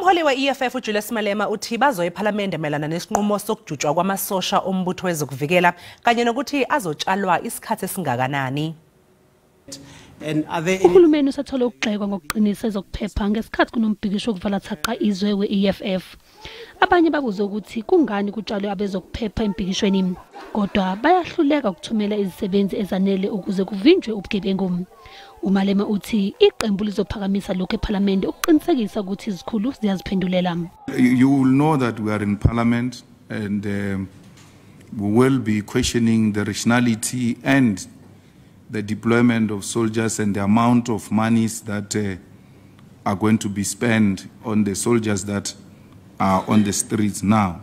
Umholi we-EFF uJulius Malema uthi bazoya ePhalamende mayelana nesinqumo sokujutshwa kwamasosha ombutho wezokuvikela kanye nokuthi azotshalwa isikhathi esingakanani. And are there any Uhulumeni usathole ukugxekwa ngokuqinisa ezokuphepha ngesikhathi kunombhikisho wokuvala thaqa izwe we-EFF. Abanye babuze ukuthi kungani kutshalwe abezokuphepha embhikishweni, kodwa bayahluleka ukuthumela izisebenzi ezanele ukuze kuvinjwe ubugebengu. UMalema uthi iqembu lizophakamisa lokhu ePhalamende ukuqinisekisa ukuthi izikhulu ziyaziphendulela. You will know that we are in Parliament and we will be questioning the rationality and the deployment of soldiers and the amount of monies that are going to be spent on the soldiers that are on the streets now.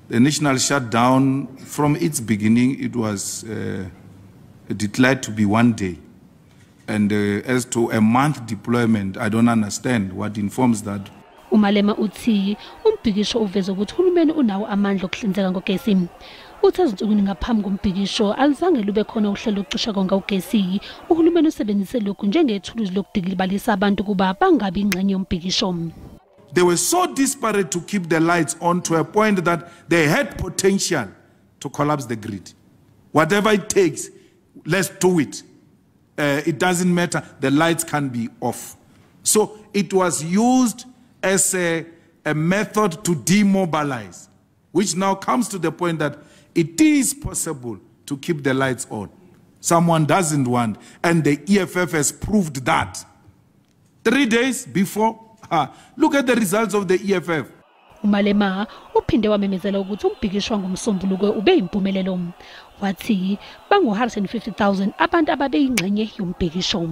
The national shutdown, from its beginning, it was declared to be one day. And as to a month deployment, I don't understand what informs that. UMalema uthi umbhikisho uveze ukuthi uhulumeni unawo amandla okuhlinzeka ngogesi. Uthi ezinsukwini ngaphambi kombhikisho alizange lube khona uhlelo lokucisha konga ugesi. Uhulumeni usebenzise lokhu njengethuluzi lokudikibalisa abantu kuba bangabi ingxenye yombhikisho. They were so desperate to keep the lights on to a point that they had potential to collapse the grid. Whatever it takes, let's do it. It doesn't matter, the lights can be off. So it was used as a method to demobilize, which now comes to the point that it is possible to keep the lights on. Someone doesn't want, and the EFF has proved that. 3 days before, look at the results of the EFF. UMalema uphinde wamemezela ukuthi umbhikisho wangoMsombuluko ube yimpumelelo. Wathi bangu-150,000 abantu ababeyingxenye yombhikisho.